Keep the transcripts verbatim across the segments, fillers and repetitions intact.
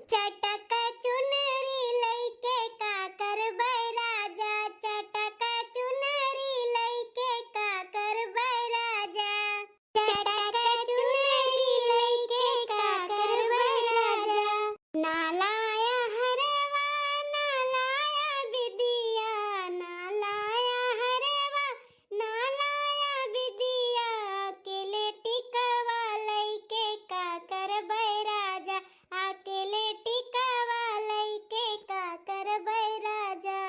चटक चुनरी लइके का करबै राजा, चटक चुनरी लइके का करबै राजा। चटक चुनरी लइके का करबै राजा। ना लाया हरवा, ना लाया बिदिया, ना लाया हरवा, ना लाया बिदिया। अकेले टिकवा लइके का करबै राजा, अकेले टिकवा लइके का करबै राजा।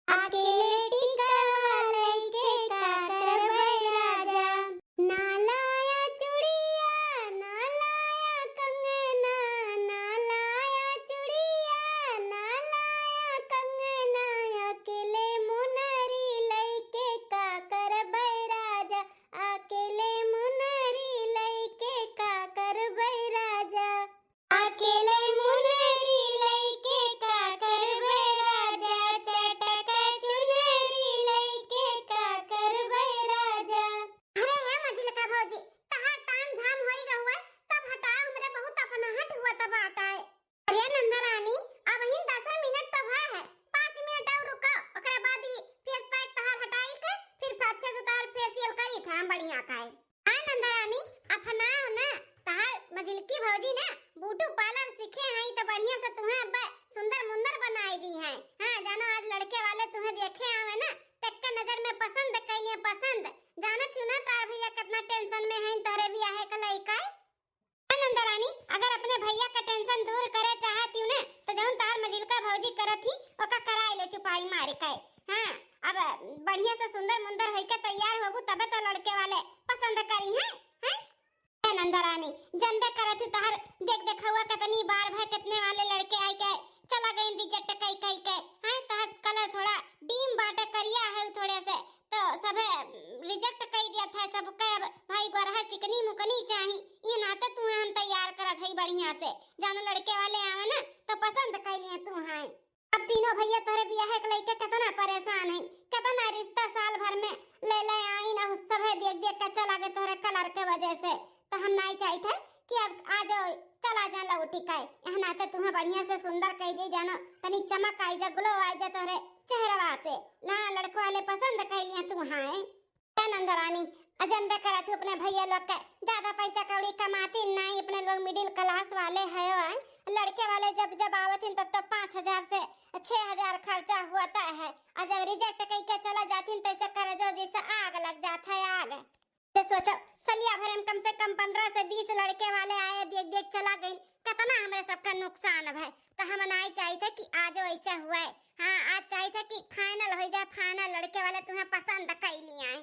अकेले टिकवा लइके का करबै राजा। ना लाया चूड़िया, ना लाया कंगना, ना लाया चूड़िया, ना लाया कंगना। अकेले मुनरी लइके का करबै राजा, अकेले मुनरी लइके का करबै राजा। अकेले मुनरी लइके का करबै राजा, चटक चुनरी लइके का करबै राजा। अरे हे मझिलका भौजी, तहार ताम झाम होई गहुए, तब हटाओ, हमरे बहुत अपनाहट हुआ तब हटाए। अरे नंदरानी, अबहिन दसे मिनट तो भय है, पाँच मिनट और रुको, ओकरे बाद ही फेस पैक तहार हटाई के फिर अच्छे से तहार फेशियल करी था हम बढ़िया का है। हाँ नंदरानी, अफनाओ ना, तहार मझिलकी भौजी ना ब्यूटी पार्लर सीखे हई तो बढ़िया से तुहें अब सुंदर मुंदर बनाई दी है। हाँ जानो, आज लड़के वाले तुहें देखे आवे ना, तक्के नजर में पसंद कैलिए पसंद। जानत हूँ ना तार भैया कितना टेंशन में है तोहरे बियाहे के लइका। हाँ नंदरानी, अगर अपने भैया का टेंशन दूर करे चाहत हूँ ना तो जौन तार मझिलका भौजी करत ही ओका कराई ले चुपाई मार के। हाँ, अब बढ़िया से सुंदर मुंदर होइके तैयार होबू तबे तो लड़के वाले पसंद करी हैं, हैं? ए नंदरानी, जनबे करत ही तहर देख देखौआ कितनी बार भय, कितने वाले लड़के आई के चला गई रिजेक्ट कई कई के। हैं, तहर कलर थोड़ा डीम बाटे, करिया है थोड़े से, तो सभे रिजेक्ट कई दिया था सबके। अब भाई गोरहा चिकनी मुकनी चाही, ये नाते तुहें हम तैयार करत है बढ़िया से, जानो लड़के वाले आवे ना तो पसंद कई लिए तू हैं। अब तीनों भैया तोहरे बियाहे के लइके कितना परेशान है, कितना रिश्ता साल भर में ले ले आई ना, सभे देख देख के चला गए तोहरे कलर के वजह से। तो हम नहीं चाहित है कि अब आ जाओ, चला जा लौटी के। यहाँ नाते तुम्हें बढ़िया से सुंदर कई दे जानो, तनी चमक आई जा, ग्लो आई जा तोहरे चेहरवा पे। ना लड़को वाले पसंद कई लिए तू हैं। ए नंदरानी, अ जनबे करत हूँ अपने भैया लोग के ज्यादा पैसा कौड़ी कमाती नहीं, अपने लोग मिडिल क्लास वाले है। लड़के वाले जब जब आवत हैं तब तब पाँच हजार से छह हजार खर्चा होता है, और जब रिजेक्ट कई के चला जाती हैं तो ऐसे कर जो जैसे आग लग जाता है, आग। तो सोचो, सलिया भरे में कम से कम पन्द्रह से बीस लड़के वाले आए, देख देख चला गई, कितना हमें सबका नुकसान भय। तो हम नहीं चाहित है कि आज ऐसा हुआ है। हाँ, आज चाहित है कि फाइनल हो जाए, फाइनल लड़के वाले तुम्हें पसंद कई लिए आए।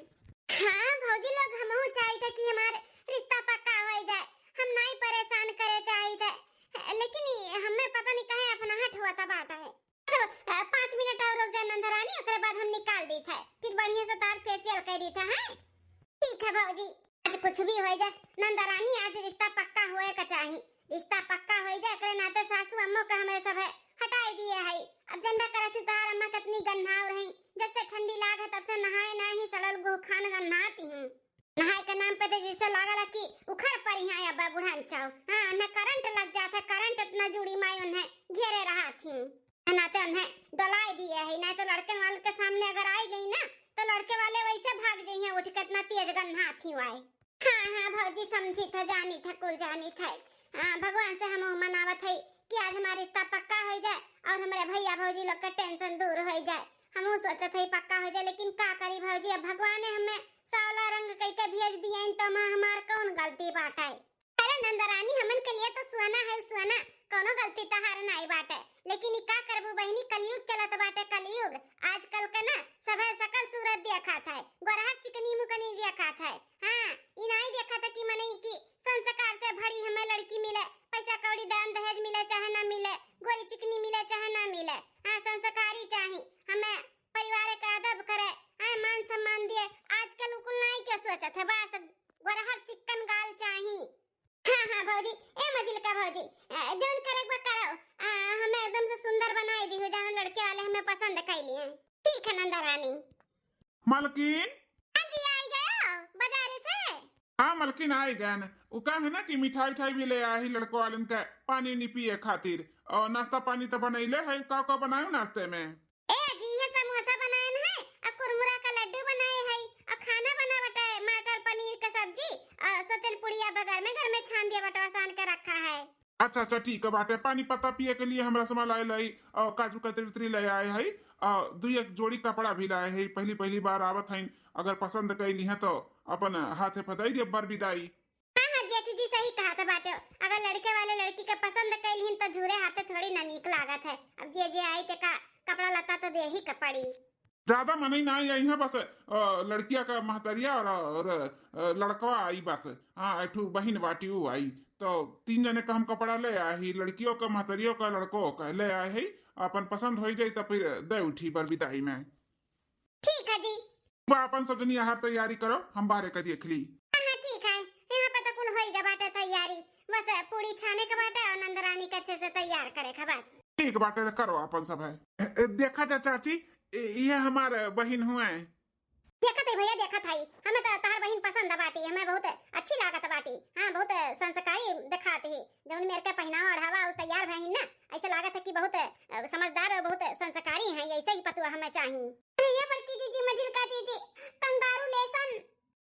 हाँ भौजी लोग, हमहू चाहित है कि हमार रिश्ता पक्का हो जाए, हम नहीं परेशान करे चाहित है, लेकिन ये हमें पता नहीं कहे अपनाहट हुआ था बाटा है। सब, अ, पाँच मिनट और रुक जाए नंदरानी, ओकरे बाद हम निकाल देत है, फिर बढ़िया से तार फेशियल कर देत है। ठीक है भौजी, आज कुछ भी हो जाए नंदरानी, आज रिश्ता पक्का होए का चाही, रिश्ता पक्का हो जाए, एकरे नाते सासू अम्मो का हमरे सब है हटाई दिए है। अब जनबे करत ही तार अम्मा कितनी गन्हाव रही, जब से ठंडी लाग है तब से नहाए नहीं, सड़ल गुहखान गन्हाती हूँ। नहाए के नाम पे तो जैसे लागला कि उखड़ पड़ी हैं अब बुढ़ान चाव। हाँ, उन्हें करंट लग जात है, करंट इतना जुड़ी माई उन्हें घेरे रहा थी। नाते उन्हें डोलाए दिए है, नहीं तो लड़कन वालन के सामने अगर आई गई ना तो लड़के वाले वैसे भाग जाइए उठ के, इतना तेज गन्हा थी वाए। हाँ, हाँ भौजी, समझी था, जानी था, कुल जानी था। हाँ, भगवान से हम मनावत है कि आज हमार रिश्ता पक्का हो जाए और हमारे भैया भौजी लोग का टेंशन दूर हो जाए। हमहू सोचत हई पक्का हो जाए, लेकिन का करी भौजी, अब भगवाने हमें सावला रंग कई के भेज दिए तो माँ हमार कौन गलती बाटे? अरे नंदरानी, हमन के लिए तो सोना है सोना, कौनो गलती तहार नाई बाटे। लेकिन ई का करबू बहिनी, कलयुग चलत बाटे कलयुग। आजकल के ना सभे सकल सूरत देखत है, गोरहर चिकनी मुकनी देखत है। हाँ, ई नाई देखत है कि मनई की संस्कार से भरी हमें लड़की मिले, पैसा कौड़ी दान दहेज मिले चाहे ना मिले, गोरी चिकनी मिले चाहे ना मिले। हाँ, संस्कारी चाही हमें, परिवार का अदब करे, हाँ, मान सम्मान दिए। आजकल उ कुल नाई के सोचत है, बस गोरहर चिक्कन गाल चाही। हाँ, हाँ भौजी, ए मझिलका भौजी, अ, जौन करे के बा करो, अ, हमें एकदम से सुंदर बनाई दी हो, जानो लड़के वाले हमें पसंद कैली हैं। ठीक है नंदा रानी। मलकिन। हाँ जी, आई गयो बाजारे से। हाँ मलकिन, आइ गएन। उ का है ना कि मिठाई उठाई भी ले आए ही लड़को वालन के पानी उनी पिए खातिर। और नाश्ता पानी तो बनैले है, का का बनायो नाश्ते में? ए जी, ये समोसा बनाएन है, और कुरमुरा का लड्डू बनाए है, और खाना बना बटे मटर पनीर का सब्जी, और सोचन पुड़िया बगर में घर में छान दिया बटवा सान के रखा है। अच्छा अच्छा, ठीक है बाटे। पानी पत्ता पिए के लिए हम रसमलाई लाई और काजू कतरी उतरी ले आए है और दुई एक जोड़ी कपड़ा भी लाए है। पहली पहली बार आवत है, अगर पसंद कैली है तो अपन हाथे पर दई दे बर विदाई। हाँ हाँ जेठ जी, सही कहा था बाटे। अगर लड़के वाले लड़की के पसंद कैली तो झूरे हाथे थोड़ी ना नीक लागत है। अब जे जे आई ते का कपड़ा लत्ता तो दे ही के पड़ी। ज्यादा मनई ना आई है, बस अ, लड़किया का महतरिया और, और अ, लड़कवा आई बस। हाँ, एक ठो बहिन बाटी उ आई, तो तीन जने का हम कपड़ा ले आए ही, लड़कियों का, महतरियों का, लड़कों का ले आए ही। अपन पसंद हो जाई तो फिर दे उठी बर विदाई में। ठीक है जी। बा, अपन सब जनी आहार तैयारी करो, हम बाहरे का देख ली। हाँ हाँ ठीक है, यहाँ पे तो कुल होई गा बाटे तैयारी, बस पूड़ी छाने के बाटे और नंदरानी के अच्छे से तैयार करे के बस। ठीक बाटे, तो करो अपन सब है। ए, ए, देखा जा चाची, ए, ये हमार बहिन हुए। देखत है भैया, देखत है, हमें तो तहार बहिन पसंद बाटी, हमें बहुत अच्छी लागत बाटी। हाँ, बहुत संस्कारी देखात ही, जौन मेर के पहनावा ओढ़ावा और तैयार भई ना, ऐसे लागत है कि बहुत अ, समझदार और बहुत संस्कारी है, ऐसे ही पतुआ हमें चाही। अरे ये बड़की जीजी, मझिलका जीजी, कंगारू लेसन।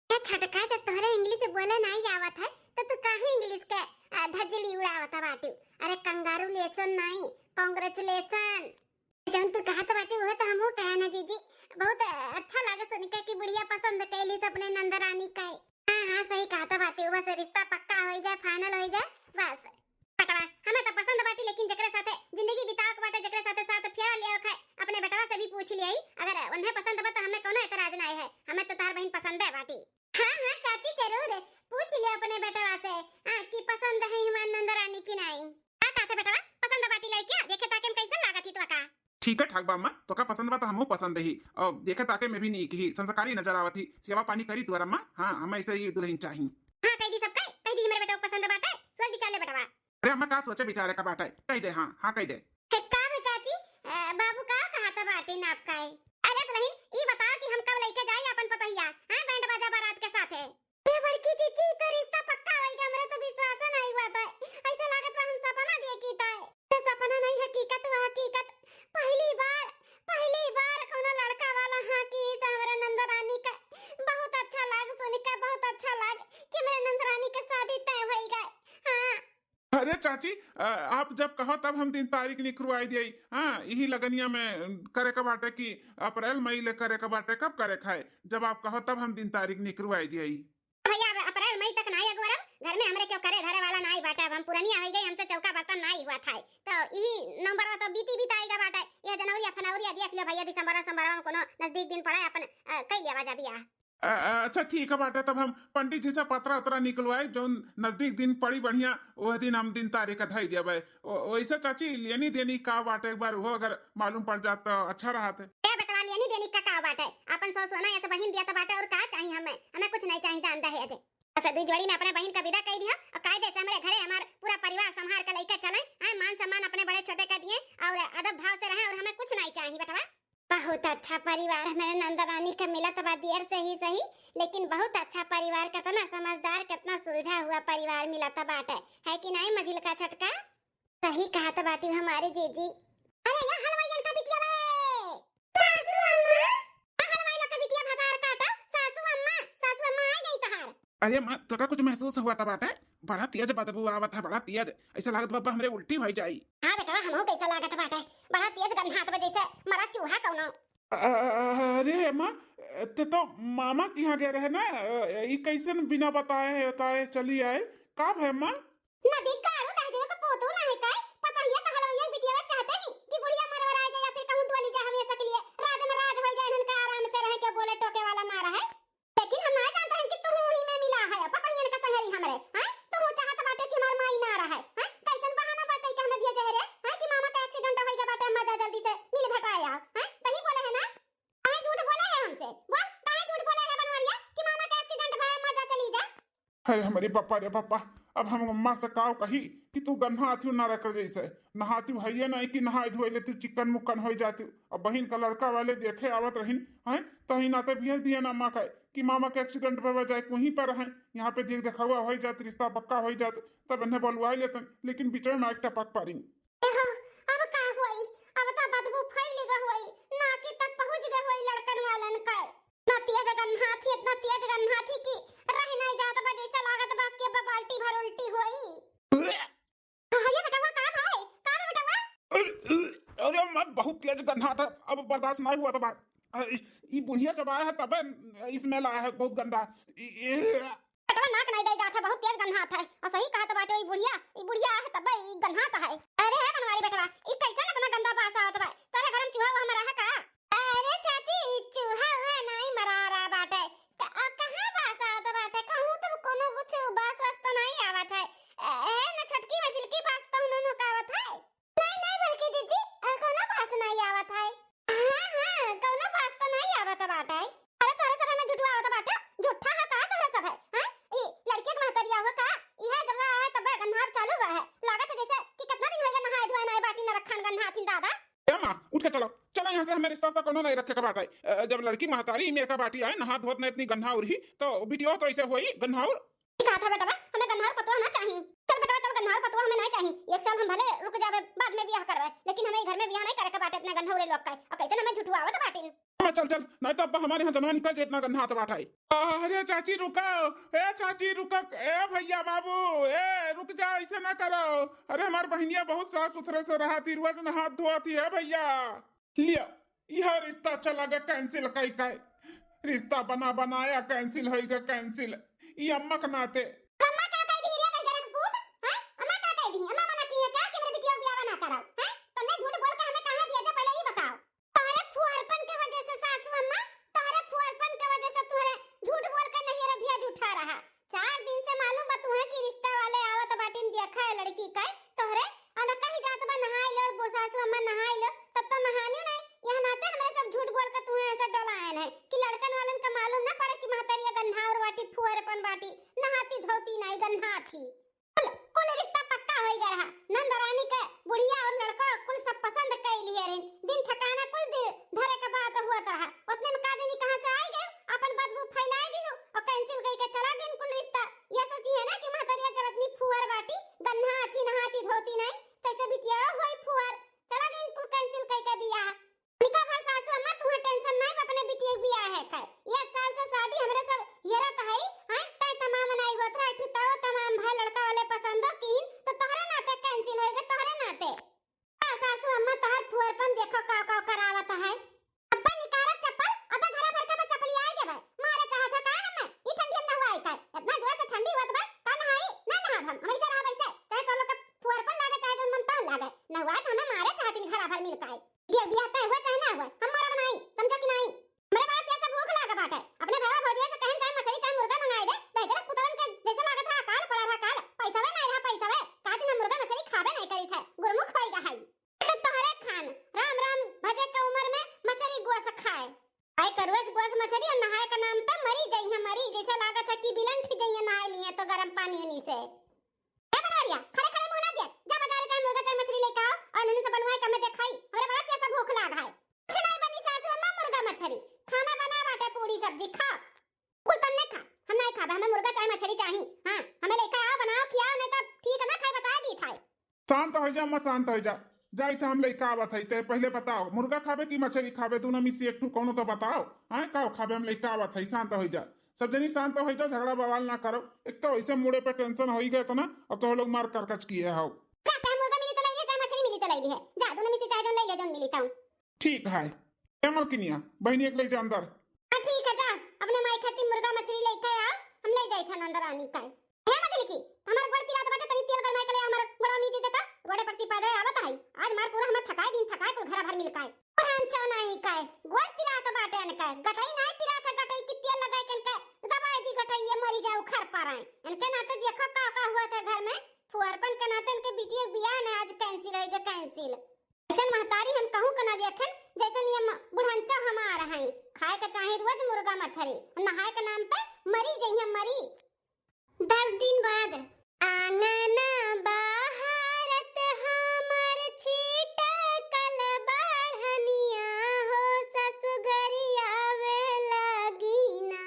ए छोटका, जब तोहरे इंग्लिश बोले नाई आवत है, तो तू काहे इंग्लिश के अ, धजली उड़ावत बाटू? अरे कंगारू लेसन नाई, कांग्रेचुलेशन। जौन तू कहत बाटू, उहे तो हमहू कहे ना जीजी। बहुत अच्छा लागे सुन के कि बुढ़िया पसंद कैली से अपने नंदरानी का। हाँ हाँ, सही कहत बाटू, बस रिश्ता पक्का हो जाए, फाइनल हो जाए, बस। पटवा, हमें तो पसंद बाटी, लेकिन जेकरे साथे जिंदगी बितावे के बाटे, जेकरे साथे साथ फेरा लेवे के है, अपने बेटवा से भी पूछ लियाई। अगर उन्हें पसंद बा तो हमें कोनो एतराज नाई है, हमें तो तार बहिन पसंद है बाटी। हाँ हाँ चाची, जरूर पूछ लियो अपने बेटवा से, हाँ, कि पसंद है हमार नंदरानी की नाई। का कहते बेटवा, पसंद बाटी लड़किया? देखे ताके हम कैसन लागत ही तो का? ठीक है ठाक बा अम्मा, तोका पसंद बा तो हमहू पसंद ही, और देखे ताके में भी नीक ही, संस्कारी नजर आवत ही। सेवा पानी करी तुअर अम्मा। हाँ, हमें ऐसे ही दुल्हन चाही। हाँ, कह दी सबका, कह दी हमारे बेटा को पसंद बाटे, सोच विचार ले बेटवा। अरे अम्मा, का सोचे विचारे का बाटे, कह दे। हाँ हाँ, कह दे। हे का बे चाची, अ, बाबू का कहत बाटे नाप का है? अरे दुल्हन, ई बताओ कि हम कब लइके जाई अपन पतोहिया, हाँ, बैंड बाजा बारात के साथे? ए बड़की जीजी, तो रिश्ता पक्का होई गया, हमरे तो विश्वास नहीं हुआ था। ऐसा लागत बा हम सपना देखी था। ये सपना नहीं, हकीकत हुआ हकीकत। पहली बार, पहली बार कोनो लड़का वाला हाँ की से हमरे नंदरानी का। बहुत अच्छा लाग सुन के, बहुत अच्छा लाग कि हमरे नंदरानी के शादी तय होई गए। हाँ। अरे चाची, अ, आप जब कहो तब हम दिन तारीख निकरवाई दिए। हाँ, यही लगनिया में करे के बाटे कि अप्रैल मई ले करे के बाटे, कब करे खाए, जब आप कहो तब हम दिन तारीख निकरवाई दिए। भैया, अब अप्रैल मई तक नाई अगोरब, घर में हमरे क्यों करे धरे वाला नाई बाटे, अब हम पुरनिया हो गई, हमसे चौका बर्तन नाई हुआ था, तो यही नवंबर तो बीती बीताई गा बाटे, यह जनवरी फरवरी देख लियो भैया, दिसंबर सिसंबर में कोनो नजदीक दिन पड़े अपन, अ, कई लिया जा बियाह। अ, अ, अच्छा ठीक है बाटे, तब हम पंडित जी से पतरा उतरा निकलवाए, जौन नजदीक दिन पड़ी बढ़िया, वह दिन हम दिन तारीख धई देबे। ओ, वैसे चाची, लेनी देनी का बाटे, एक बार वो अगर मालूम पड़ जात तो अच्छा रहत। ए बेटवा, लेनी देनी का, का बाटे? अपन सौ सोना ऐसे बहिन दिया तो बाटे, और का चाहिए हमें? हमें कुछ नहीं चाहिए दान दहेज। बस दू जोड़ी में अपने बहिन का विदा कह दिया और कायदे से हमारे घरे हमार पूरा परिवार संभार के लेके चले। हाँ, मान सम्मान अपने बड़े छोटे का दिए और अदब भाव से रहे और हमें कुछ नहीं चाहिए बेटवा। बहुत अच्छा परिवार हमारे नंदरानी का मिलत बा, देर से ही सही, लेकिन बहुत अच्छा परिवार, कितना समझदार, कितना सुलझा हुआ परिवार मिलत बाटे, है कि नहीं मझिलका छोटका? सही कहत बाटी हमारे जीजी। अरे या हलवाइयन का बिटिया बे! सासू अम्मा! आ हलवाई लोग का बिटिया भतार काटा, सासू अम्मा, सासू अम्मा आ गई तहार। अरे माँ, तोका कुछ महसूस हुआ था बाटे? बड़ा तेज बदबू आवत है, बड़ा तेज। ऐसा लागत बाबा हमरे उल्टी हो जाई। हाँ बेटवा, हमहू कैसा लागत बाटे, बड़ा तेज गंधात बा जैसे मरा चूहा कौनो। अरे माँ, ते तो मामा के यहाँ गए रहे ना, ई कैसन बिना बताए बताए चली आए, का भय माँ? नदी गाड़ू दहजरो के पोतू ना है काय? पतोहिया तो हलवाइया बिटिया चाहते ही कि बुढ़िया मरवराए जाए या फिर कहूँ डोली जाए, हमेशा के लिए राज में राज हो जाए, इनका आराम से रहे, क्यों बोले टोके वाला ना रहे। लेकिन हम ना जानते हैं कि तू ही में मिला है, पतोहियन का संगरी हमरे, हैं? तू चाहत बाटे कि हमार माई ना रहे, हैं? कैसन बहाना बा कई के हमें भेजे है रे, हैं? कि मामा का एक्सीडेंट हो गया बाटे, अम्मा जा जल्दी से मिल भेटाए आओ, हैं? तही बोले है ना? काहे झूठ बोले है हमसे? बोल, काहे झूठ बोले है बनवरिया कि मामा का एक्सीडेंट भा, अम्मा जा चली जा? अरे हमरे पप्पा रे पप्पा, अब हम अम्मा से काव कही कि तू गन्हा आथियो ना रख जैसे, नहाती हइये नहीं कि नहाए धोए ले तू चिकन मुक्कन हो जाती। अब बहिन का लड़का वाले देखे आवत रहिन, हैं, तही नाते भेज दिए ना अम्मा का। कि मामा के एक्सीडेंट भवा जाए, वहीं पर हैं, यहाँ पे देख देखावा होइ जात, रिश्ता पक्का होइ जात, तब इन्हें बोलवाइ लेतन, लेकिन बीच में माइक टपक पारिन। एहो, अब का होई? अब त बदबू फैल ग होई, नाकी तक पहुँच ग होई लड़कन वालन के। इतना तेज गन्हात ही, इतना तेज गन्हात ही कि रह नहीं जात बा, जैसे लागत बा कि अब बाल्टी भर उल्टी होई। अरे बेटवा, का भाई? का बा बेटवा? अरे, अरे, मैं बहुत तेज गन्हात है, अब बर्दाश्त नहीं हुआ तो बात। अ, ई, ई बुढ़िया जब आया है तबे इसमें लाया है, बहुत गंदा। ई, ई, बेटवा नाक नहीं दे जात है, बहुत तेज गन्हात है। और सही कहत बाटे ई बुढ़िया, ई बुढ़िया आया है तबे ई गन्हात है। अरे हे बनवारी बेटवा, ई कैसन इतना गंदा बास आवत बा? तोरे घर में चूहा उहा मरा है का? अरे चाची, ई चूहा उहा नहीं मरा रहा बाटे। क-, अ, कहाँ बास आवत बाटे? कहूँ तो कोनो कुछ बास वास तो नहीं आवत है। ए, ए, न छोटकी मझिलकी बास तो उन्होंने का आवत है? नहीं, नहीं बड़की जीजी, अ, कोनो बास नहीं आवत है। हाँ, हाँ, कोनो बास तो नहीं आवत बाटे। अरे तोहरे सब में झुठवा आवत बाटे, झूठा है का तोहरे सब है? हैं? ई लड़की के महतरिया हुआ का? इहे जब आया तब गन्हार चालू हुआ है। लागत है जैसे कि कितना दिन होइगा नहाए धोए नहीं बाटी न रखन गन्हाथिन दादा। ए माँ, उठ के चलो, चलो यहाँ से, हमें रिश्ता उस्ता कोनो नहीं रखे के बाटे। अ, जब लड़की महतारी मेरे का बाटी आए, नहा धोत नहीं इतनी गन्हाउर ही, तो बिटियो तो ऐसे होई गन्हाउर। ई कहत है बेटवा, हमें गन्हार पतोह ना चाही। चल बेटवा चल, गन्हार पतोह हमें नहीं चाही। एक साल हम भले रुक जावे, बाद में बियाह करवे, लेकिन हमें ई घर में बियाह नहीं करे के बाटे इतना गन्हौरे लोग का। और कैसे हमें झुठुआवत बाटिन। अम्मा चल चल, नहीं तो अब्बा हमारे यहाँ जनवा निकल जाए, इतना गन्हात बाटे। अरे चाची रुको, ए चाची रुको, ए भैया बाबू, ए रुक जा, ऐसे ना करो। अरे हमार बहनिया बहुत साफ सुथरे से रहा थी, रोज नहात धोआ थी, ए भैया। लिया, यह रिश्ता चला गया कैंसिल कई कई। रिश्ता बना बनाया कैंसिल होई गया कैंसिल। ई अम्मा के नाते। अम्मा का कह दी रे बेचारा के पूत, हैं? अम्मा का कह दी? अम्मा मना की है क्या कि मेरे बिटिया का ब्याह ना कराओ, हैं? तुमने झूठ बोल के हमें कहाँ भेजा, पहले ये बताओ। तोहरे फुहरपन के वजह से सासू अम्मा, तोहरे फुहरपन के वजह से तोहरे झूठ बोल के नहीं रे भेज उठा रहा। चार दिन से मालूम बा तुहे कि रिश्ता वाले आवत बाटिन, देखा है लड़की का तोहरे, और कहीं जात बा नहाई लो, बो सासू अम्मा नहाई लो, तब तो नहानियो नहीं। यह नाते हमरे सब झूठ बोल के तुहे ऐसे डोलायन है कि लड़कन वालन का मालूम ना पड़े कि महतरिया गन्हाउर बाटी, फुहरपन बाटी, नहाती धोती नहीं, गन्हात ही। कुल, कुल रिश्ता पक्का होई गया रहा। नंद रानी के बुढ़िया और लड़को कुल सब पसंद कई लिए रही। दिन ठिकाना कुल दि-, धरे के बात हुआ तो रहा। उतने में का जानी कहाँ से आई गए, अपन बदबू फैलाए दी हो और कैंसिल कई के चला गई कुल रिश्ता। यह सोची है ना कि महतरिया जब इतनी फुअर बाटी, गन्हात ही नहाती धोती नहीं, तैसे बिटिया होई फुअर, चला गई कुल कैंसिल कई के बियाह। निका भर सासू अम्मा, तुहे टेंशन नहीं, अपने बिटिया के बियाह है खाए। एक साल से शादी हमरे सब हेरत हई, हैं? तय तमाम नहीं होत रहा, एक ठो तव तमाम भय लड़का वाले पसंदो कीन, तो तोहरे नाते कैंसिल होई गए, तोहरे नाते। आ सासू अम्मा, तोहर फुअरपन देखो का का करावत है। अब्बा निकारा चप्पल, अब्बा घरा भर का बा चप्पल आए गए भाई। मारे चाहत है का हमें? ई ठंडी में नहुआई का? इतना जोर से ठंडी होत बा, का नहाई? ना नहाब हम, हम ऐसे रहब ऐसे। चाहे तो लोग के फुअरपन लागे, चाहे जोन मन तौन लागे। नहुआई तो हमें मारे चाहत नहीं घरा भर मिल के। जे बियाह तय हुआ चाहे ना हुआ, हम मारा बनाई, समझा कि नहीं? हमरे बात ये सब भूख लाग बाटे। अपने भवा भौजिया से कहन चाहे मछली चाहे मुर्गा मंगाई दे, दहिजरक पुतवन के जैसे लागत रहा काल पड़ा रहा काल, पैसा वे नहीं रहा पैसा वे, का दिन हम मुर्गा मछली खाबे नहीं करी थे, गुरमुख होई गहाई। तो तोहरे खान, राम राम भजे के उम्र में मछली गोस खाए। आए का रोज गोस मछली और नहाए के नाम पे मरी जाई है, मरी, जैसे लागत है कि बिलंठ जाइए नहाए लिए तो गरम पानी उनी से। ए बनवरिया, खड़े खड़े मुंह ना दिया, जा बाजारे चाहे मुर्गा चाहे मछली लेके आओ और नन्ही से बनवाए के हमें देखाई, हमरे बड़ा तेज से भूख लाग है। कुछ नहीं बनी सासू अम्मा, मुर्गा मछली, खाना बना बाटे, पूरी सब्जी खा। कुल तन्ने खा, हम नहीं खाबे, हमें मुर्गा चाहे मछली चाही। हाँ, हमें लेके आओ, बनाओ, खियाओ, नहीं तो ठीक है ना खाए, बताए दी खाए। शांत हो जा अम्मा, शांत हो जा, जाई था हम लेके आवत है, ते पहले बताओ मुर्गा खाबे कि मछली खाबे, दोनों में से एक ठू कौनो तो बताओ। हाँ, का खाबे, हम लेके आवत है, शांत हो जा। सब जनी शांत हो जाओ, झगड़ा बवाल ना करो। एक तो ऐसे मूड़े पे टेंशन हो ही गए तो ना, अब तो लोग मार करकच किए हो। जा, चाहे मुर्गा मिली तो ले ले, चाहे मछली मिली तो ले ली है। जा, दोनों में से चाहे जोन ले ले, जोन मिली तौन। ठीक है। ए मलकिनिया, बहनी एक ले जा अंदर। हाँ, ठीक है, जा, अपने माई खातिर मुर्गा मछली लेके आओ, हम ले जाई था अंदर आनी का। हे मछली की, हमार गोड़ पिरात बाटे, तनी तेल गरमाई के ले हमार गोड़वा मीजी देता, रोडे पर सिपाही आवत है। आज मार पूरा हमार थकाई दिन थकाई कुल घरा भर मिल काई। पहन चौनाई काई, गोड़ पिरात बाटे अनका, गटई नाई पिरात है, गटई की तेल लगाई के इनका दबाई दी, गटई ये मरी जाओ खर पर आए। इनके नाते देखो का का हुआ था घर में, फुअरपन के नाते इनके बिटिया के बियाह ना आज कैंसिल होई गए, कैंसिल। ऐसन महतारी हम कहूँ के ना देखेन, जैसन ये म-, बुढ़नचा हमार हैं। खाए के चाहे रोज मुर्गा मछरी, नहाए के नाम पे मरी जइहे, मरी। दस दिन बाद। आंगना बहारत हमर छिटकल बढ़निया हो, ससुगरियावे लागिना।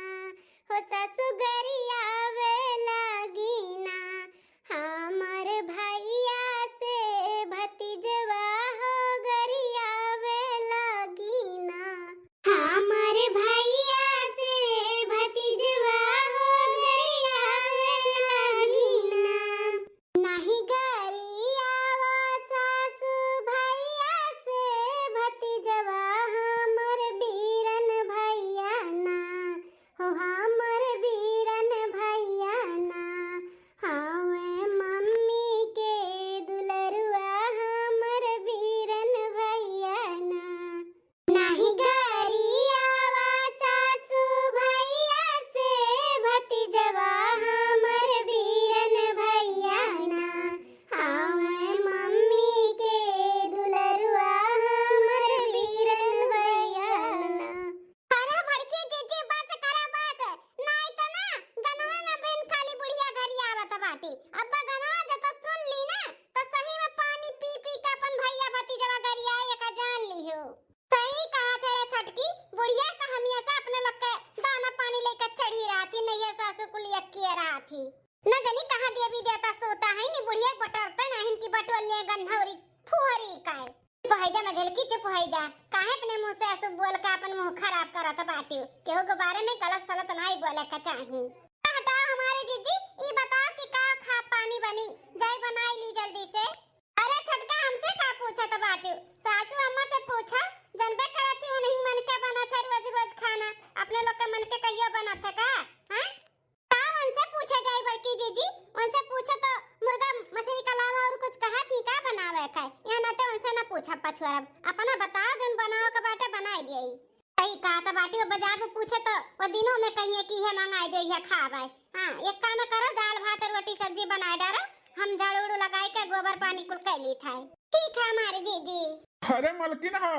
झलकी चुप होइ जा, काहे अपने मुँह से अशुभ बोल के अपन मुँह खराब करत बाटिउ? केहू के बारे में गलत सलत नाई बोले के चाही। हटाओ हमारे जीजी, ई बताओ कि का खा पानी बनी, जाई बनाई ली जल्दी से। अरे छोटका, हमसे का पूछत बाटिउ? सासू अम्मा से पूछा, जनबे करत ही उन्हीं मन के बनत है रोज रोज खाना, अपने लोग के मन के कहियो बनत है का? हैं? का उनसे पूछे जाई बड़की जीजी? उनसे पूछो तो मुर्गा मछली के अलावा और कुछ कहा थी का बनावे का? यहाँ ना तो उनसे ना पूछब पछुआरब, अपना बताओ जौन बनावे के बाटे बनाई दिए। सही कहा तो बाटी, वो बाजार में पूछे तो वो दिनों में कहिए कि यह मंगाई दे, यह खावे। हाँ, एक काम करो, दाल भात रोटी सब्जी बनाए डारो, हम झाड़ू उड़ू लगाई के गोबर पानी कुल कर ली था। ठीक है हमारे जीजी। अरे मलकिन हो,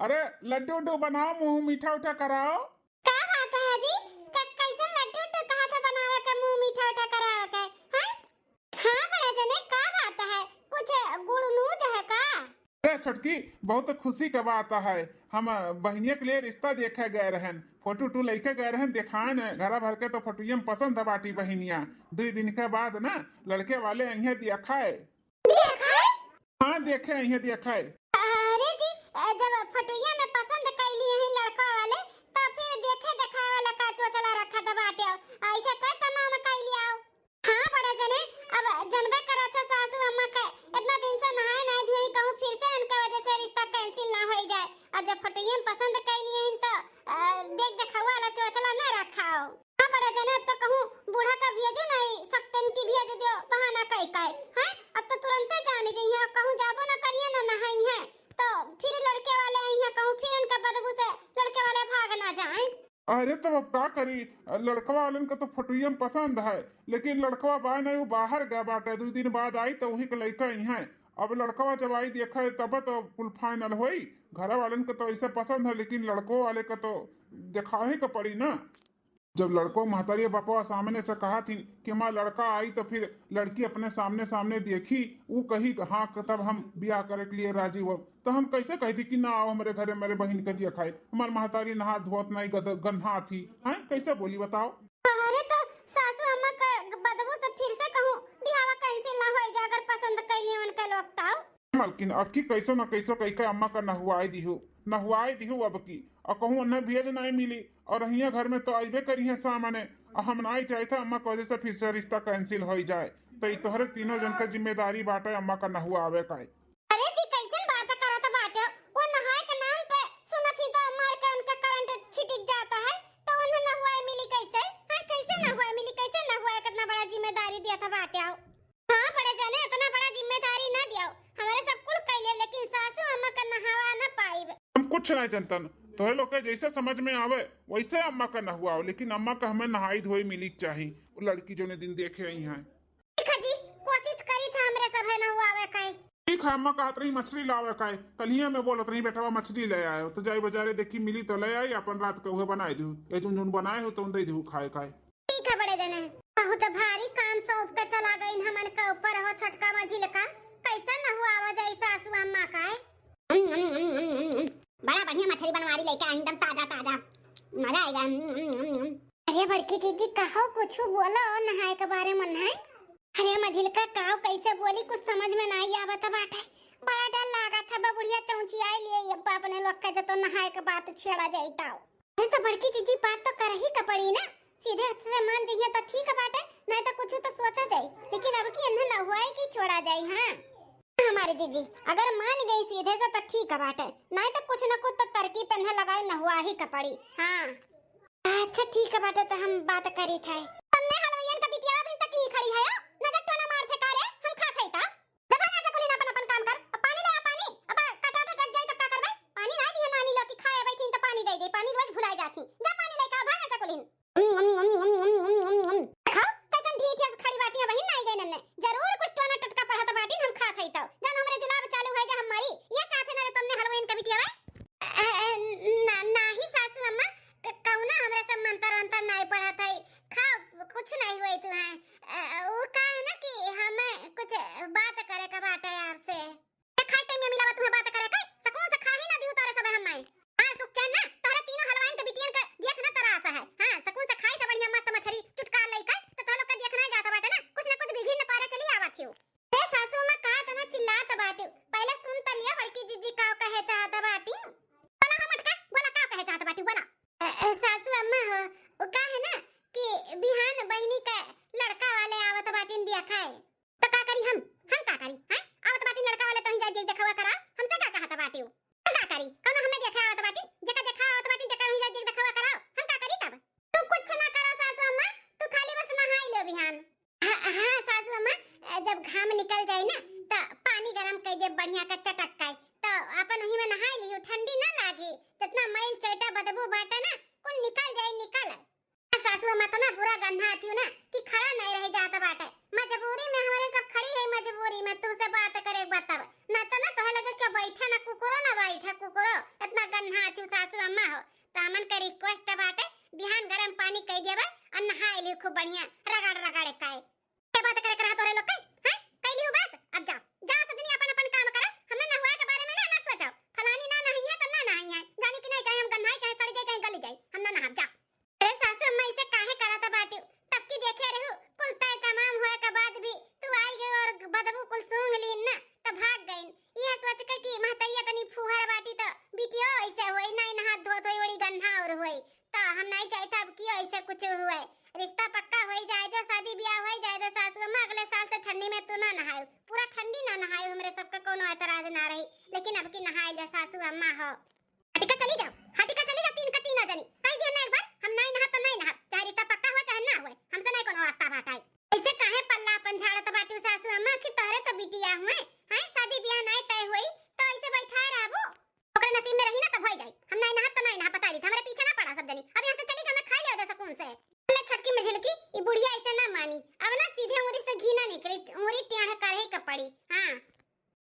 अरे लड्डू उड्डू बनाओ, मुँह मीठा उठा कराओ। का बात है जी? क-, कैसन लड्डू उड्डू कहा था बनावे के, मुँह मीठा उठा करावे के? हैं? हाँ बड़े जने, का बात है? कुछ गुड़ नूज है का? अरे छोटकी, बहुत खुशी के बात है। हम बहिनिया के लिए रिश्ता देखे गए रहन, फोटो उटो लेके गए रहन, देखान घरा भर के तो फोटोइया में पसंद है बाटी बहिनिया। दो दिन के बाद ना लड़के वाले अइहें देखाए। देखाए? हाँ देखे अइहें देखाए। अरे जी, जब फोटोइया में पसंद कैली हैं लड़का वाले, तो फिर देखे देखाए वाला का चोचला रखा दबाते हो? ऐसे कर तमाम कैली आओ। हाँ बड़े जने, अब जनबे करत है सासू अम्मा के, इतना दिन से नहाए नाई धोई, कहूँ फिर से उनके वजह से रिश्ता cancel ना होइ जाए। और जब फोटोइया में पसंद कैली हैं तो अ, देख देखावा वाला चोचला ना रखाओ। हाँ बड़े जने, अब तो कहूँ बूढ़ा का भेजो नाई, सकतन की भेज दियो, बहाना कई कई। हैं? अब तो तुरंते जाने जइहें, कहूँ जाबो ना करिए ना नहाई हैं, तो फिर लड़के वाले अइहें, कहूँ फिर उनका बदबू से लड़के वाले भाग ना जाए। अरे तब अब का करी, लड़कवा वालन के तो फोटोइया में पसंद है, लेकिन लड़कवा बा नहीं, वो बाहर गया बाटे, दो दिन बाद आई तो वही के लइका अइहें। अब लड़कवा जब आई देखे तब तो कुल final होई। घरे वालन के तो ऐसे पसंद है, लेकिन लड़को वाले के तो देखावे के पड़ी ना। जब लड़को महतारी बपवा सामने से कहा थी कि हमार लड़का आई तो फिर लड़की अपने सामने सामने देखी, ऊ कही हाँ तब हम बियाह करे के लिए राजी हो, तो हम कैसे कह दी कि ना आओ हमरे घरे, मेरे बहिन के देखाए, हमार महतारी नहा धोत नहीं गद-, गन्हा थी, हैं कैसे बोली बताओ? अरे तो सासू अम्मा के बदबू से फिर से कहूँ बियाहवा cancel ना होई जा, अगर पसंद कैली उनके लोग ताऊ। मलकिन, अब की कैसो न कैसो कई के अम्मा का नहुआई दिहु, नहुआई दिहु अब की। और कहूँ उन्हें भेज नहीं मिली, और हियाँ घर में तो अइबे करी है सामने, और हम नहीं चाहते अम्मा की वजह से फिर से रिश्ता cancel होई जाए। तो ई तोहरे तीनों जन का जिम्मेदारी बाटे अम्मा का नहुआवे का। अरे जी, कैसन बात करत बाटे? वो नहाए के नाम पे सुनत ही तो मार के उनका करंट छिटिक जाता है, तो उन्हें नहुआए मिली कैसे? हाँ, कैसे नहुआए मिली? कैसे नहुआए? कितना बड़ा जिम्मेदारी दिया था बाटे आओ। हाँ बड़े जने, इतना बड़ा जिम्मेदारी ना दियो, हमारे सब कुल कैले, लेकिन सासू अम्मा का नहावा ना पाइब। हम कुछ नहीं जनतन, तोहे लोग के जैसे समझ में आवे वैसे अम्मा का नहुआओ, लेकिन अम्मा का हमें नहाई धोई मिली के चाही। वो लड़की जो ने दिन देखे आई हैं। ठीक है जी, कोशिश करी था हमरे सब है नहुआवे का। ठीक है अम्मा, कहत रही मछली लावे का, कलिया में बोलत रही बेटवा मछली ले आयो, तो जाई बाजारे देखी मिली तो ले आई, अपन रात का उहे बनाए दू, ये तुम जोन बनाए हो तो दे दू खाए का। ठीक है बड़े जने, बहुत भारी काम सौंप के चला गई हमन के ऊपर हो छोटका मझिलका। कैसन नहुआवा जाई सासू अम्मा का? बड़ा बढ़िया मछली बनवारी लेके आई, एकदम ताजा ताजा, मजा आएगा। अरे बड़की जीजी, कहो कुछ बोलो नहाए के बारे में। नहाए? अरे मझिलका, काव कैसे बोली, कुछ समझ में नहीं आवत बाटे। बड़ा डर लागत है बा, बुढ़िया चौंची आई लिए ये अपने लोग का जतो नहाए के बात छेड़ा जाई ताओ। अरे तो बड़की जीजी, बात तो करही का पड़ी ना, सीधे से मान जइहे तो ठीक बाटे, नहीं तो कुछ तो सोचा जाई, लेकिन अब की इन्हें नहुआई की छोड़ा जाई। हाँ हमारे जीजी, अगर मान गई सीधे से तो ठीक बाटे, नहीं तो कुछ न कुछ तो तरकीब इन्हें लगाई, नहुआही का पड़ी। हाँ अच्छा ठीक बाटे, तो हम बात करी थे। तन्ने हलवैयन का बिटिया अभी तक ही खड़ी है, नजर टोना मार थे का रे, हम खा थे ता। जा भागा सकुलिन, अपन अपन काम कर। अब पानी ले आ, पानी। अब कटाटा टट जाई तब का करबे? पानी ना दिए नानी लोग की खाए बैठीन तो पानी दे दे, पानी रोज भुलाए जाती। जा पानी लेके आ, भागा सकुलिन। देखो कैसन ढीठ से खड़ी बाटी है बहिन, नाई गई नन्ने। जरूर कुछ टोना टटका पढ़त बाटी, हम खात हई तो। जान हमरे जुलाब चालू है जा हमारी। ये चाहते ना रे तुमने हलवाइन का बिटिया बे? अ, अ, ना, नाही सासू अम्मा, क-, कौना हमरा सब मंतर अंतर नाई पढ़त है। खाओ, आवत बाटिउ। हम का करी? कौनो हमें देखा आवत बाटी? जेका देखा आवत बाटी, जेका वहीं जाके देखा कराओ। हम का करी तब? तू कुछ ना करो सासू अम्मा, तू खाली बस नहाई लो बिहान। हाँ, हाँ, सासू अम्मा, जब घाम निकल जाई ना, त पानी गरम कइ दे बढ़िया का चटक का, त अपन वही में नहाई लिहू, ठंडी ना लागी। जितना मैल चोइटा बदबू बाटे ना, कुल निकल जाई, निकल। सासू अम्मा तो ना बुरा गन्हातिउ ना कि खड़ा नहीं रह जात बाटे। मजबूरी में हमारे सब खड़ी है, मजबूरी में तुमसे बात करे बतब। ना तो ना तोहे लगे कि बैठे ना कुकुरो ना बैठे कुकुरो, इतना गन्हातिउ सासू अम्मा हो। तो हमन का request बाटे, बिहान गरम पानी कइ देबे और नहाए लिहू खूब बढ़िया रगड़ रगड़ के। ये बात करे के रहा तोरे लोग के, हैं? कइ लिहू बात? अब जाओ, जाओ सजनी अपन अपन काम करो, हमें नहुआ के बारे में ना, ना सोचो। फलानी ना नहाई है तो ना नहाई है, जानी कि नहीं, चाहे हम गन्हाई, चाहे सड़ जाए, चाहे गल जाए, हम ना नहाब, जाओ। अरे सासू अम्मा, इसे काहे करत बाटिउ? तब की देखे रहू, कुल तय तमाम होए के बाद भी तू आई गई और बदबू कुल सूंघ लीन ना, तो भाग गईन। यह सोच के कि महतरिया तनी फुहर बाटी तो बिटियो ऐसे होई, नहीं नहात धोत होई, बड़ी गन्हा और होई, तो हम नहीं चाहता अब कि ऐसे कुछ हुए। रिश्ता पक्का होई जाए दे, शादी ब्याह होई जाए दे सासू अम्मा, अगले साल से ठंडी में तू ना नहायो, पूरा ठंडी ना नहायो, हमरे सबके कोनो एतराज ना रही, लेकिन अब की नहाई ले सासू अम्मा हो। हटिका चली जाओ, हटिका चली जाओ, तीन का तीनों जनी। कह दिया ना एक बार, हम नहीं नहाब तो नहीं नहाब, चाहे रिश्ता पक्का हो चाहे ना होए, हमसे नहीं कोनो वास्ता बात आई। ऐसे काहे पल्ला अपन झाड़त बाटिउ सासू अम्मा कि तोहरे तो बिटिया हुए, हैं? शादी ब्याह नहीं तय होई तो ऐसे बैठाए रहबू? ओकरे नसीब में रही ना तब होई जाई। हम नहीं नहाब तो नहीं नहाब, बता दी, हमरे पीछे ना पड़ा सब जनी। अब यहाँ से चली जाओ, मैं खाई ले दे सुकून से। ले छोटकी मझिलकी, ई बुढ़िया ऐसे ना मानी। अब ना सीधे उंगली से घी ना निकली, उंगली टेढ़ करे के पड़ी। हाँ।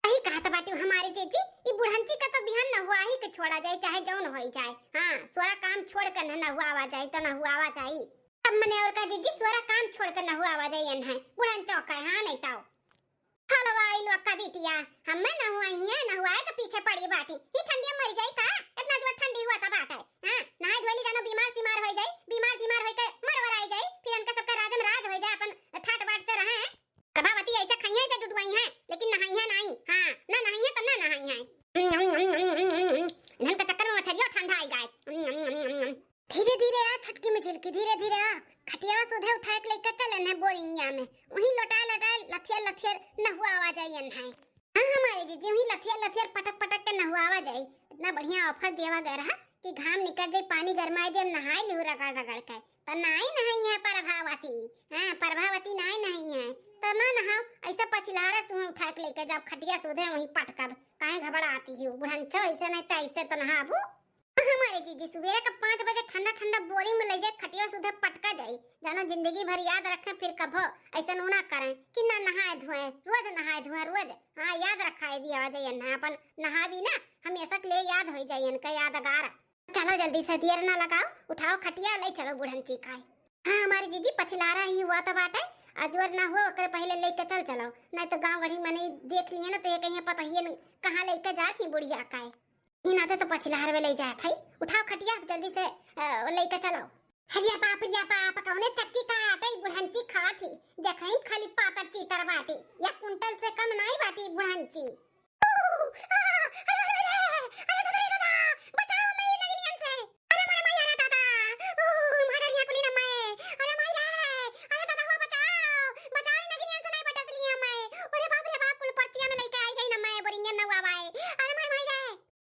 यही कहत बाटिउ हमारे जीजी, ई बुढ़ंची का तो बिहान नहुआ ही के छोड़ा जाए, चाहे जौन होई जाए। हाँ, सोरा काम छोड़ के न नहुआवा जाए, तो नहुआवा जाए। अब मने और का जीजी, सोरा काम छोड़ के नहुआवा जाए, एन है बुढ़न चौक है, हाँ, नहीं ताओ। हलवाई लोग का बिटिया, हमें नहुआई है, नहुआए तो पीछे पड़ी बाटी। ही ठंडी में मर जाई का? इतना जोर ठंडी हुआ था बात है। हाँ, नहाए धोए ली जानो, बीमार सीमार होई जाई, बीमार सीमार होई के मर वराई जाई, फिर इनका सबका राजम राज होई जाए, अपन ठाट बाट से रहे। प्रभावती ऐसे खाई है, ऐसे डुडुआई है, लेकिन नहाई है नहीं। हाँ, ना नहाई है तो ना नहाई है। धन के चक्कर में मछरियो ठंडा आई जाए। धीरे धीरे आ छोटकी मझिलकी, धीरे धीरे आ। खटियावा सुधे उठाए के लेके चलन है बोरिंगिया में। वहीं लोटाए लोटाए लथियर लथियर नहुआवा जाइयन है। हाँ हमारे जीजी, वहीं लथियर लथियर पटक पटक के नहुआवा जाई। इतना बढ़िया offer देवा गया रहा कि घाम निकल जाई, पानी गरमाए दे, नहाए लिहू रगड़ रगड़ के। तो नाई नहाई है प्रभावती, हाँ प्रभावती नाई नहाई है। तो ना नहाओ, ऐसा पछिलारा तुम्हें उठा के लेके जाओ खटिया सुधे वहीं पटकब। काहे घबराती हो बुढ़ंचो, ऐसे नहीं तो ऐसे तो नहाबू। हमारे जीजी सुबेरे का पाँच बजे ठंडा ठंडा बोरी में ले जाए, खटिया सुधे पटका जाई। जानो जिंदगी भर याद रखें, फिर कभो ऐसा ना करें कि ना नहाए धोए, रोज नहाए धोए, रोज। हाँ, याद रखा है दिया वजह ना, अपन नहा भी ना, हमेशा के लिए याद हो जाए इनका यादगार। चलो जल्दी से देर ना लगाओ, उठाओ खटिया, ले चलो बुढ़न चिकाए। हाँ, हमारी जीजी पछिलारा ही हुआ था बाटे, अजवर ना हुआ, ओकरे पहले लेके चल चलो, नहीं तो गाँव गढ़ी मने देख लिए ना तो ये कहीं पता ही न कहाँ लेके जात ही बुढ़िया काए। ई नाते तो पछिलहर में ले जात हई। उठाओ खटिया, जल्दी से, अ, लेके चलो। हरिया बाप, हरिया बाप, कौने चक्की का आटा ई बुढ़ंची खात ही? देखई खाली पातर चीतर बाटी, या कुंटल से कम नाई बाटी बुढ़ंची। ऊ, आ, अरे, अरे, अरे, अरे, दादा, अरे, दादा, दादा, बचाओ मैं नगिनियन से। अरे, मोरे माई, अरे, दादा, ऊ, मारे यहाँ कुली ना मैं। अरे, माई रे, अरे, दादा, हो, बचाओ, बचाओ, नगिनियन से नहीं बटस लिया मैं। अरे, बाप रे, बाप, कुल परतिया में लेके आई गई ना मैं, बोरिंगे में नहुआ बाए। अरे, माई, माई रे।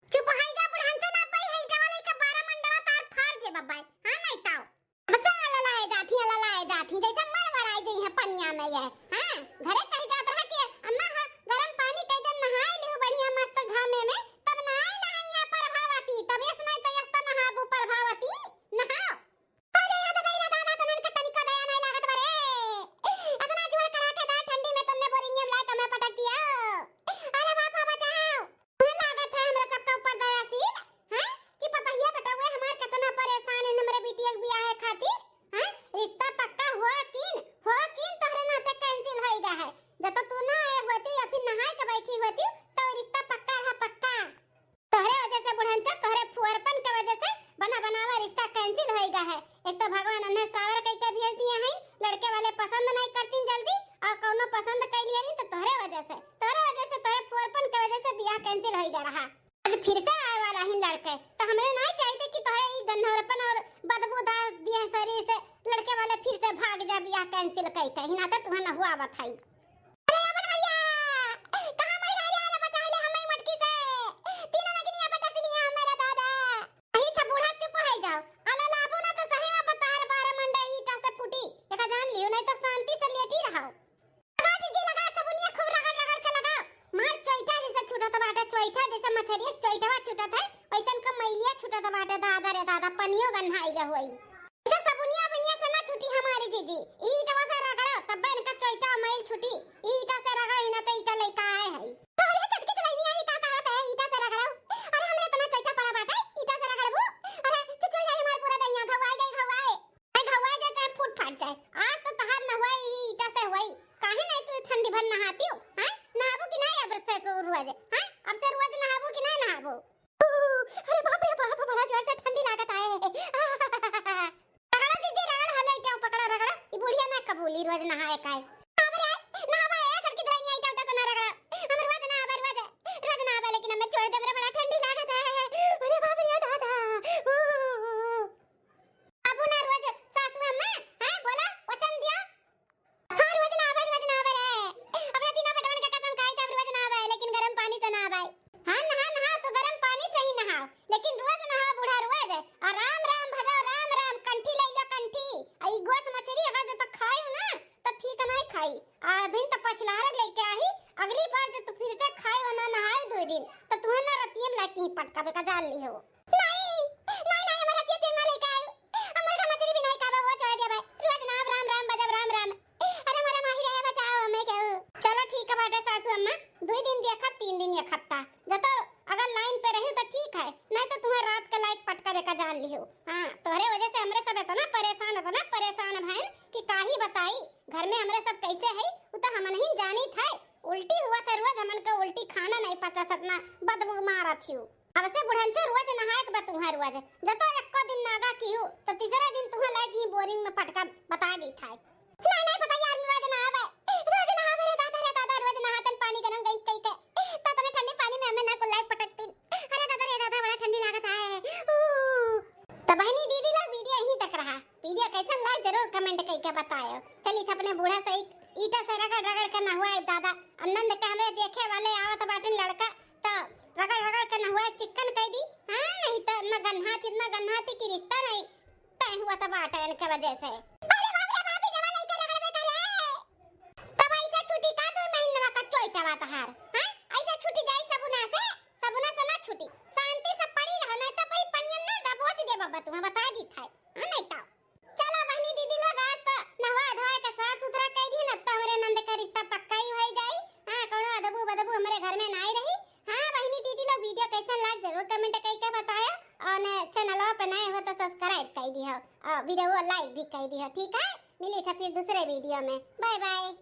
चुप हई जा बुढ़ंचो, ना पई हई डबल के बारह मंडला तार फाड़ दे बब्बाई। हाँ नहीं ताओ। बस ललाए जाती है, ललाए जाती, जैसे मर वराई जई है पनिया में ये। हाँ, घरे कही जात रहा कि अम्मा हाँ, गरम पानी कह दे नहाए लियो बढ़िया मस्त घामे में, तब नाई नहाई है प्रभावती, तब यस नहीं तो यस तो नहाबू प्रभावती, नहाओ। अरे, अरे, दादा, दादा, तनन के तनिको दया नहीं लागत बा रे। इतना जोर कड़ाकेदार ठंडी में तुमने बोरिंगे में लाए कमर पटक दिया। अरे बाप रे, बचाओ। तुम्हें लागत है हमरा सबका ऊपर दयाशील, हैं? कि पतहिया बेटउए हमार कितना परेशान है, हमरे बिटिया के बियाह है खातिर, हैं? रिश्ता पक्का हो किन, हो किन तोहरे नाते cancel होई गा है। जब तो तू ना आए होती या फिर नहाए के बैठी होती, तो रिश्ता पक्का रहा, पक्का। तोहरे वजह से बुढ़ंचा, तोहरे फुअरपन के वजह से बना बनावा रिश्ता cancel होई गा है। एक तो भगवान उन्हें सावर कई के भेज दिए हैं, लड़के वाले पसंद नहीं करतीन जल्दी, और कौनो पसंद कई लिए नहीं तो तोहरे वजह से, तोहरे वजह से, तोहरे फुअरपन के वजह से बियाह cancel होई गा रहा। आज फिर से आए वाला ही लड़के, तो हमरे नहीं चाहिए कि तोहरे ई गन्हौरपन और बदबूदार दिए शरीर से लड़के वाले फिर से भाग जा बियाह cancel कई के, ही ना तो तुम्हें नहुआ बताई। अरे अमन भैया, कहाँ मर गए रे? अरे बचा ले हमें मटकी से। अरे चोइटवा छूटत है, वैसन का मैलिया छूटत बाटे, दादा रे दादा, पनियो गन्हाई गए होई। इसे सबुनिया उबुनिया से ना छूटी हमारी जीजी, ईटवा से रगड़ो, तब्बे इनका चोइटा मैल छूटी। ईटा से रगड़ो, इना पे ईटा लइका आए है। अरे छोटकी दुलहिनिया, ई का कहत है, ईटा से रगड़ो? अरे हमरे इतना चोइटा पड़ा बाटे, ईटा से रगड़बू? अरे चुचुई जाई हमार पूरा दहिया, घवाई जाई, घवाई। अरे घवाई जाए चाहे फूट फाट जाए, आज तो तहार नहवाई ही ईटा से हुई। काहे नहीं तू ठंडी भर नहाती हो, हैं? नहाबू कि नहीं अब से तू रोज, हैं? अब से रोज नहाबू कि नहीं नहाबू? अरे बाप रे बाप, बड़ा जोर से ठंडी लागत आए। रगड़ा जीजी, रगड़ा, हले क्या पकड़ा, रगड़ा। ई बुढ़िया ना कबूली रोज नहाए काए। बाप रे, नहावा ए, छोटकी दुलहिनिया, ईटा उटा से ना रगड़ा। हम रोज नहाबे, रोज, रोज नहाबे, लेकिन हमें छोड़ दे, मेरे बड़ा ठंडी लागत है। अरे बाप रे दादा। ऊ, ऊ, ऊ, ऊ। अब ना रोज सासू अम्मा, हैं, बोला, वचन दिया। हाँ, रोज ना आवे, रोज ना आवे रे। अपना तीनों बेटवन के कसम खाई, सब रोज ना आवे, लेकिन गरम पानी से ना आवे। हाँ, नहा, नहा, तो गरम पानी से ही नहाओ, लेकिन रोज नहाओ बूढ़ा रोज। और राम, राम भजो, राम, राम, कंठी ले लो, कंठी। आ ई गोस मछली अगर जो तो खाई हो ना, तो ठीक नहीं खाई। आ अभिन तो पछलहर लेके आई, अगली बार जो तू फिर से खाई हो ना, नहाई दो दिन, तो तुम्हें ना रतिये में लाके ही पटका बेका जान ली हो। नहीं, नहीं, नहीं, हमारा रतिया तेल ना लेके आयो। हमारे का मछली भी नहीं खाबे, वो छोड़ दिया भाई। रोज नाम राम राम बजब राम राम। अरे हमारा माही रहे बचाओ हमें केहू। चलो ठीक है बाटे सासू अम्मा, दुई दिन देखब, तीन दिन एक हफ्ता। जब तो अगर लाइन पे रही तो ठीक है, नहीं तो तुम्हें रात के लाइट पटका बेका जान लिहो। हाँ, तोहरे वजह से हमरे सब इतना परेशान, इतना परेशान भैन कि काही बताई। घर में हमरे सब कैसे है, उ तो हमन ही जानी थे। उल्टी हुआ था रोज, हमन के उल्टी खाना नहीं पचा था, इतना बदबू मारा थी। अब से बुढ़ंचा रोज नहाए के बतुहा रोज, जतो एको दिन नागा किहू, तो तीसरा दिन तुहा लाइक ही बोरिंग में पटका बता गई था। नहीं, नहीं, पता यार, रोज नहावे, रोज नहावे रे दादा, रे दादा, रोज नहातन पानी गरम गई कई के, तो तने ठंडे पानी में हमें ना कुल्लाई पटकती। अरे दादा, रे दादा, बड़ा ठंडी लागत है। ऊ। तो बहनी दीदी लोग वीडियो यहीं तक रहा। वीडियो कैसन लाग जरूर कमेंट करके बतायो। चली थे अपने बूढ़ा से एक ईटा से रगड़ रगड़ के नहवाए दादा। आनंद के हमें देखे वाले आवत बाटिन लड़का, तो रगड़ रगड़ के नहवाए चिक्कन कह दी। हाँ, नहीं तो इतना गन्हाती, इतना गन्हाती कि रिश्ता नहीं तय हुआ तो बाटे इनके वजह से। अरे बाप रे बाप, ई जमा लइके रगड़बे करे। तब ऐसा छुट्टी का दो महीनवा का चोइटवा तहार, हैं? ऐसा छुट्टी जाई सबुना से, सबुना से ना छुट्टी। शांति से पड़ी रहो, नहीं तो भाई पनियन ना दबोच दे बाबा, तुम्हें बता दी था। हाँ, नहीं तो। चला बहनी दीदी लोग, आज तो नहवा धोए के साफ सुथरा कर दी ना, तो हमरे नंद का रिश्ता पक्का ही हो जाई। हाँ, कोनो अदबू बदबू हमरे घर में ना ही रही। हाँ बहनी दीदी लोग, वीडियो कैसन लाग जरूर कमेंट करके बतायो, और ने चैनलवा पे नए हो तो सब्सक्राइब कर दियो, और वीडियो लाइक भी कर दियो, ठीक है? मिली था फिर दूसरे वीडियो में, बाय बाय।